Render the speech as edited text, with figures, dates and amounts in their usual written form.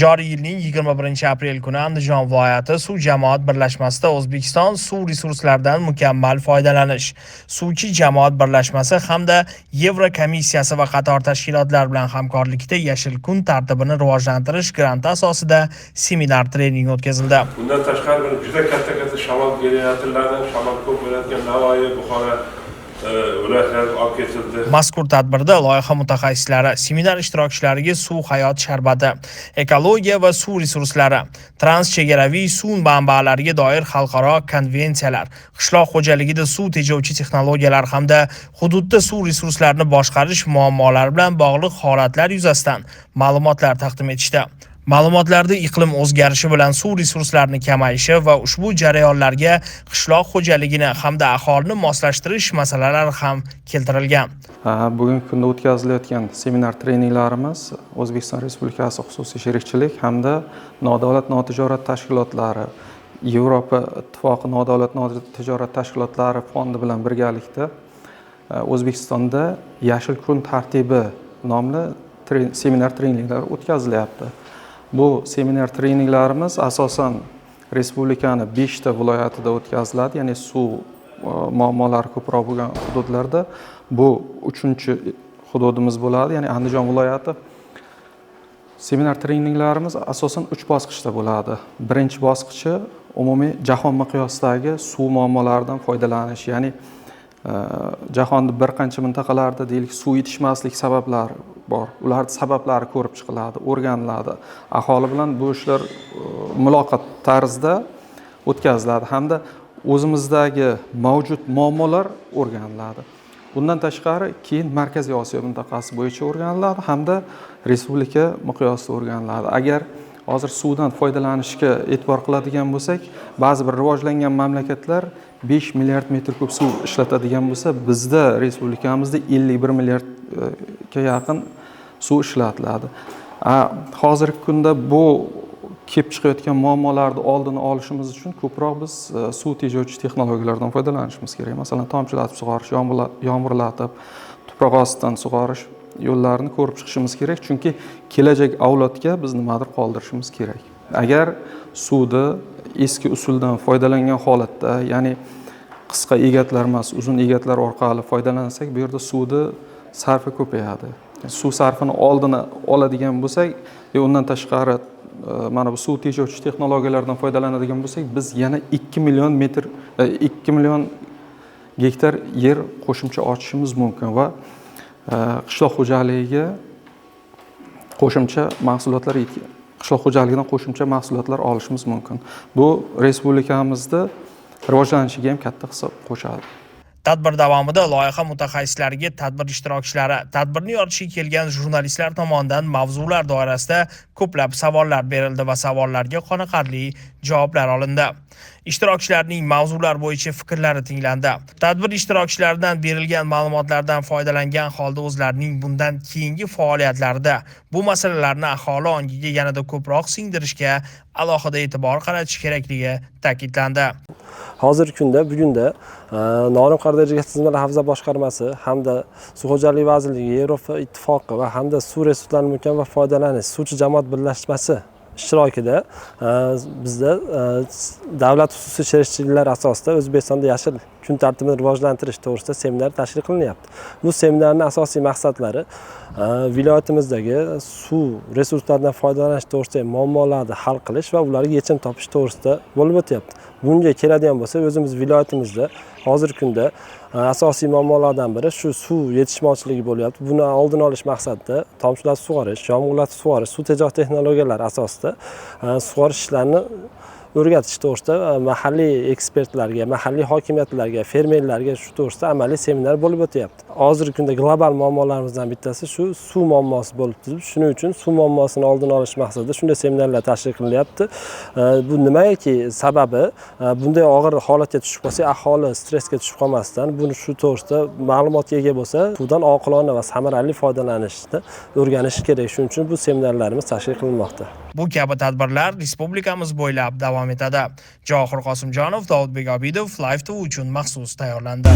Joriy yilning 21-aprel kuni Andijon viloyati suv jamoat birlashmasida O'zbekiston suv resurslaridan mukammal foydalanish, Suvchi jamoat birlashmasi hamda Yevrokomissiyasi va qator tashkilotlar bilan hamkorlikda yashil kun tartibini rivojlantirish granti asosida seminar trening o'tkazildi. Bundan tashqari, buni juda katta katta shamol generatorlarni, shamol ko'p bo'ladigan Navoiy, Buxoro viloyatlariga olib ketildi. Mazkur tadbirda loyiha mutaxassislari seminar ishtirokchilariga suv hayot sharbati, ekologiya va suv resurslari, transchegaraviy suv manbalariga doir xalqaro konvensiyalar, qishloq xo'jaligida suv tejovchi texnologiyalar hamda hududda suv resurslarini boshqarish muammolari bilan bog'liq holatlar yuzasidan ma'lumotlar taqdim etishdi. Ma'lumotlarda iqlim o'zgarishi bilan suv resurslarini kamayishi va ushbu jarayonlarga qishloq xo'jaligini hamda aholini moslashtirish masalalari ham keltirilgan. Bugungi kunda o'tkazilayotgan seminar treninglarimiz O'zbekiston Respublikasi xususiy sherikchilik hamda nodavlat notijorat tashkilotlari, Yevropa Ittifoqi nodavlat notijorat tashkilotlari fondi bilan birgalikda O'zbekistonda yashil kun tartibi nomli seminar treninglar o'tkazilyapti. Bu seminar treninglarimiz asosan respublikani beshta viloyatida o'tkaziladi, ya'ni suv muammolari ko'proq bo'lgan hududlarda. Bu uchinchi hududimiz bo'ladi, ya'ni Andijon viloyati. Seminar treninglarimiz asosan uch bosqichda bo'ladi. Birinchi bosqichi umumiy jahon miqyosidagi suv muammolaridan foydalanish, ya'ni jahonni bir qancha mintaqalarida, deylik, suv yetishmaslik sabablari bor, ularni sabablari ko'rib chiqiladi, o'rganiladi, aholi bilan bu ishlar muloqot tarzida o'tkaziladi hamda o'zimizdagi mavjud muammolar o'rganiladi. Bundan tashqari, keyin Markaziy Osiyo mintaqasi bo'yicha o'rganiladi hamda respublika miqyosida o'rganiladi. Agar hozir suvdan foydalanishga e'tibor qiladigan bo'lsak, ba'zi bir rivojlangan mamlakatlar 5 milliard metr kub suv ishlatadigan bo'lsa, bizda, respublikamizda 51 milliardga yaqin suv ishlatiladi. Hozirgi kunda bu kelib chiqayotgan muammolarni oldini olishimiz uchun ko'proq biz suv tejovchi texnologiyalardan foydalanishimiz kerak. Masalan, tomchilatib sug'orish, yomg'irlatib, tuproq ostidan sug'orish yo'llarini ko'rib chiqishimiz kerak, chunki kelajak avlodga biz nimadir qoldirishimiz kerak. Agar suvni eski usuldan foydalangan holatda, ya'ni qisqa egatlar emas, uzun egatlar orqali foydalansak, bu yerda suvni sarfi ko'payadi. Suv sarfini oldini oladigan bo'lsak, undan tashqari mana bu suv tejovchi texnologiyalardan foydalanadigan bo'lsak, biz yana 2 million metr, 2 million gektar yer qo'shimcha ochishimiz mumkin va qishloq xo'jaligiga qo'shimcha mahsulotlar, qishloq xo'jaligidan qo'shimcha mahsulotlar olishimiz mumkin. Bu respublikamizda rivojlanishiga ham katta hissa qo'shadi. Tadbir davomida loyiha mutaxassislariga tadbir ishtirokchilari, tadbirni yoritishga kelgan jurnalistlar tomonidan mavzular doirasida ko'plab savollar berildi va savollarga qoniqarli javoblar olindi. Ishtirokchilarning mavzular bo'yicha fikrlari tinglandi. Tadbir ishtirokchilaridan berilgan ma'lumotlardan foydalangan holda o'zlarining bundan keyingi faoliyatlarida bu masalalarni aholi ongiga yanada ko'proq singdirishga alohida e'tibor qaratish kerakligi ta'kidlandi. Hozirgi kunda, bugunda Norin Qardagi tizimlar havza boshqarmasi hamda Suv xo'jaligi vazirligi, Yevropa Ittifoqi va hamda suv resurslarini mukammal foydalanish suvchi jamoat birlashmasi ishtirokida bizda davlat xususiy sherikchiliklar asosida O'zbekistonda yashil kun tartibini rivojlantirish to'g'risida seminar tashkil qilinyapti. Bu seminarning asosiy maqsadlari viloyatimizdagi suv resurslaridan foydalanish to'g'risidagi muammolarni hal qilish va ularga yechim topish to'g'risida bo'lib o'tyapti. Bunga keladigan bo'lsak, o'zimiz viloyatimizda hozirgi kunda asosiy muammolardan biri shu suv yetishmovchiligi bo'lyapti. Buni oldini olish maqsadida tomchilatib sug'orish, yomg'irlatib sug'orish, suv tejovchi texnologiyalar asosida sug'orish ishlarini o'rgatish to'g'risida mahalliy ekspertlarga, mahalliy hokimiyatlarga, fermerlarga shu to'g'risida amaliy seminar bo'lib o'tyapti. Hozirgi kunda global muammolarimizdan bittasi shu suv muammosi bo'lib turibdi. Shuning uchun suv muammosini oldini olish maqsadida shunday seminarlar tashkil qilyapti. Bu nimagaki sababi, bunday og'ir holatga tushib qolsak, aholi stressga tushib qolmasdan, buni shu to'g'risida ma'lumotga ega bo'lsa, suvdan oqilona va samarali foydalanishni o'rganishi kerak. Shuning uchun bu seminarlarimiz tashkil qilinmoqda. Bu kabi tadbirlar respublikamiz bo'ylab davom etadi. Johir Qosimjonov, Dovudbek Obidov, Live TV uchun maxsus tayyorlandi.